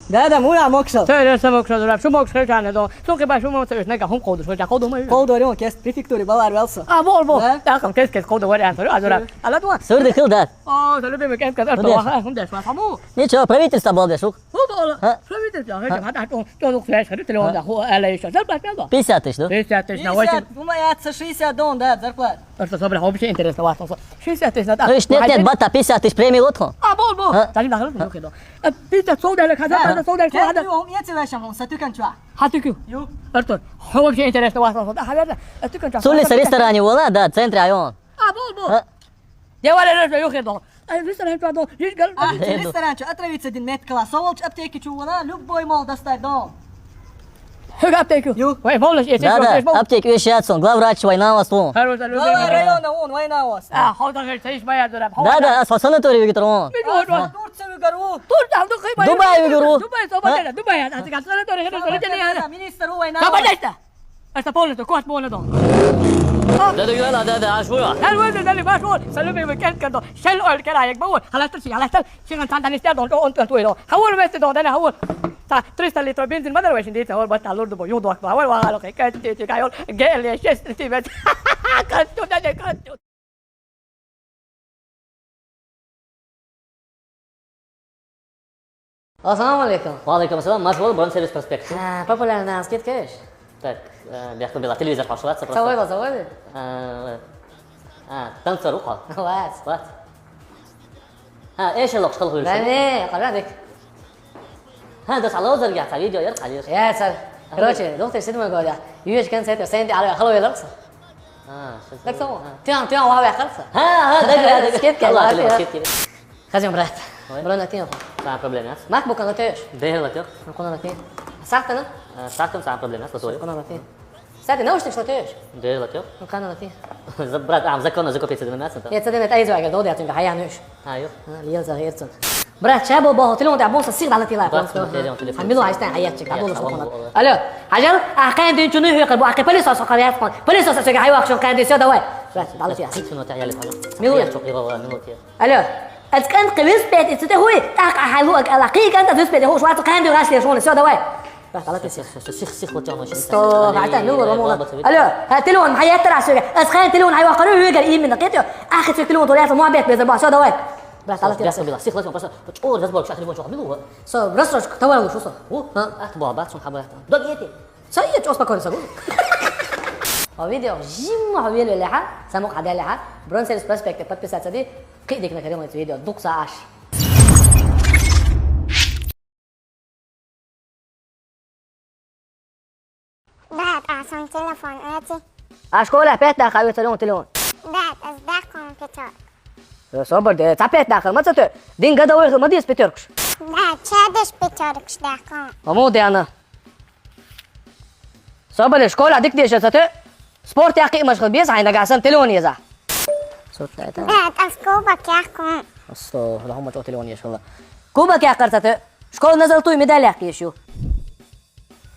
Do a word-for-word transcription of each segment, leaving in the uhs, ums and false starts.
Да-да, муна могушал. Ца раса могушал, дурак. Шу могуш хечана до. Шу киба шу могуш нага хум кодуш, хеча коду ма. Коду рон кест префектура балар велса. А, бол, бол. Да? Да, кам кест, кест коду вариант. А, дурак. Ала дуа. Сырды хил, да. О, за любимый кест, кест. Хум деш ва хаму. Ничего, правительство балдешук. Ху бола. А? Правительство, хеча, хата, то, то, ну, хреш, хреш, телефон, да, ху, ала ещё. Забрать надо. Пятьдесят тысяч, да? Пятьдесят тысяч на восемь. Пятьдесят, думается, шестьдесят дон, да, зарплата. Просто собрал, вообще интересно, вас, шестьдесят тысяч на. То есть нет, нет, бата, пятьдесят тысяч премии вот, хо. А, бол, бол. А? Дали нахрен, ну, кидо. Пятьдесят сто дали, хада, хада, сто дали, хада. Я тебе вашему сатукан чуа. Хатуку. Ю. Артур, хо вообще интересно, вас, да, хада, сатукан чуа. Сулис ресторане вола, да, центре айон. А, бол, бол. А? Я валя, я хедо. А, ресторан чуа до, здесь гал. А, ресторан чуа, отравиться один мед кала. Со волч аптеки чуа, любой мол достать дом. Хэг аптеку? Ю. Ой, волнуешь, если... Да, да, аптеки вещатся, главврач война вас вон. Хорошо, глава района он, война вас. А, хо да, говорит, саиш моя дура. Да, да, а санаторий вигитер вон. Турция вигару. Турция, ну, хай. Дубай вигару. Дубай, собака, Дубай, а ты как санаторий, хорошо, министр война. Собака. Это полностью, кот полностью. Да, да, да, да, да, а что я? Да, вот, да, да, ваш вот, салюбим, вы кент кадо. Шел ойл кера, як баво. Халастал, си, халастал. Сиган тан танистя дон, он тан туйло. Хавол вести дон, да, хавол. Та триста литров бензин мадар вешин дит, хавол бат алур дубо, юдо, хавол ва алоке, кент ти ти кайол, гел, шесть сантиметр. Канту, да, да, канту. Ассаламу алейкум. Ва алейкум ассалам. Мас бол, Бронсервис проспект. А, популярная скидка есть? Так, э, бяхта била телевизор пошла, просто. Заводи, заводи. А, а, танцор ухо. Класс. Класс. А, эшелок школ хуйру. Да не, калядик. А, да, сало заргя, ца видео яр, калир. Я, цар. Короче, доктор седьмой года. Юеш концерт, сэнди, ала, хало, я лакса. А, сейчас. Так само. Ты ан, ты ан, ва, я, лакса. А, а, да, да, да. Скидка, Аллах, ва, я. Скидка. Хазим, брат. Ой. Брат, на тему. Сама проблема. Макбук, она тёш. Да, я латёк. Ну, куда на тему? Сахтана? Э, сахтан сама проблема, что твой? Куда на тему? Сати, наушник что тёш? Да, я латёк. Ну, куда на тему? За, брат, а, закон, закон пятьдесят двенадцать, да? Нет, сати, нет, ай, звук, да, да, я, я, нюш. А, ё. А, лиел за герцен. Брат, ча бо, бо, телефон, да, бо, са сир, да, латила. Брат, телефон, телефон. Амило, ай, стай, ай, я, чик, да, бо, са, кона. Алло, Хажар, а, кайын дин чуну, хё, как бы, а, кайын пылесос, кайын, пылесос, всё, кайын, всё, давай. Брат, да, латила. Сик, ну, ты, я, латила. Милуй. Я, чё, я, латила, минут, я. Алло. Эцкэн кывис пет, эцэтэ хуй, так ахалу, ак, ала, кы, кэн, эцэс пет, хуш, ватс, кэн, дыр, гашле, шуны, всё, давай. Брат, ала, ты сих. Всё, всё, всё, сих, сих, вот он очень. Сто, хата, ну, ламона. Алло, ха, телефон, ма, яттыр, а, сюгэ. Эс, кэн, телефон, ай, вакару, югэр, именно, кэт, ё. Ах, эцэ телефон, то, я, муабет, безэ, ба, всё, давай. Брат, ала, ты сих. Бля, сих, лазим, просто, чёр, разбор, чёр, телефон, чёр, милу. Всё, рассрочка, товар лучше, всё. О, а, ат, ба, ба, сум, хаба, ат. Дог, эти. Сай, я чё, успокойся, гу. А видео, жим, а, вел, вел, ха, саму, кадел, ха. Бронсервис проспекте подписаться, ди. Кидик на, кадем, видео, дукса аш. Брат, а сон телефон, эти? А школа опять, да, хаве телефон, телефон. Брат, а сдаком пятёрка. Э, собор, да, ца пять, да, хал, ма ца ты. Дин годовой хал, ма дис пятёркш. Да, чадыш пятёркш, да, ком. А мо, да, она. Соболе, школа дик дешэ сатэ. Спорт яхи машгал бес, ай нагасан телефон еза. Сот это. Да, тас кубок яхун. Асто, лахума чо телефон ешгала. Кубок яхар сатэ. Школа на золотую медаль яхи ешу.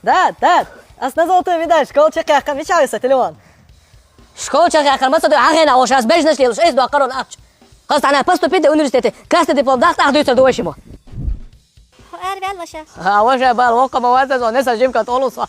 Да, да. Ас на золотую медаль, школа чек яхар, меча еса телефон. Школа чек яхар, маса да, ахена, ош ас бежнаш лелуш, эс до карон ач. Кастана поступить до университета. Каста диплом дахт, ах, дуйцар дуэшимо. Эр бел ваша. А, ваша бал, ока ма ваза зо, не са жимка толуса.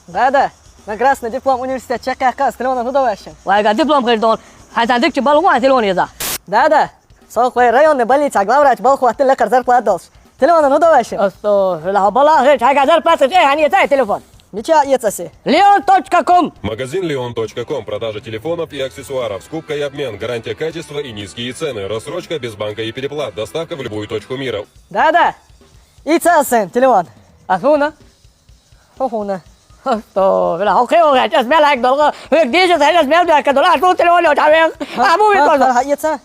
Да, да. На красный диплом университет чекка кас, телефон ну давай. Вайга диплом кырдон. Хасан дик чи бал уа телефон еза. Да, да. Сок вай районный больница, главврач бал хуа ты лекар зарплат долш. Телефон ну давай. Асто, ла бала, хе, чага зарплат, э, ани тай телефон. Меча ецаси. Леон точка ком. Магазин леон точка ком. Продажа телефонов и аксессуаров. Скупка и обмен. Гарантия качества и низкие цены. Рассрочка без банка и переплат. Доставка в любую точку мира. Да, да. Ица сэн, телефон. Асуна? Хохуна. Хосто, бля, хохе, хохе, час мел ак долго. Хек десять, час мел бля, ак долго. Асу телефон, лё, чавен. А, муви, ха, коза. Ха, ха, ица.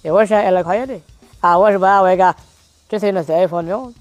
Э, ваша, эла, хаяды. А, ваш ба, вега. Чё ты на телефон, лё?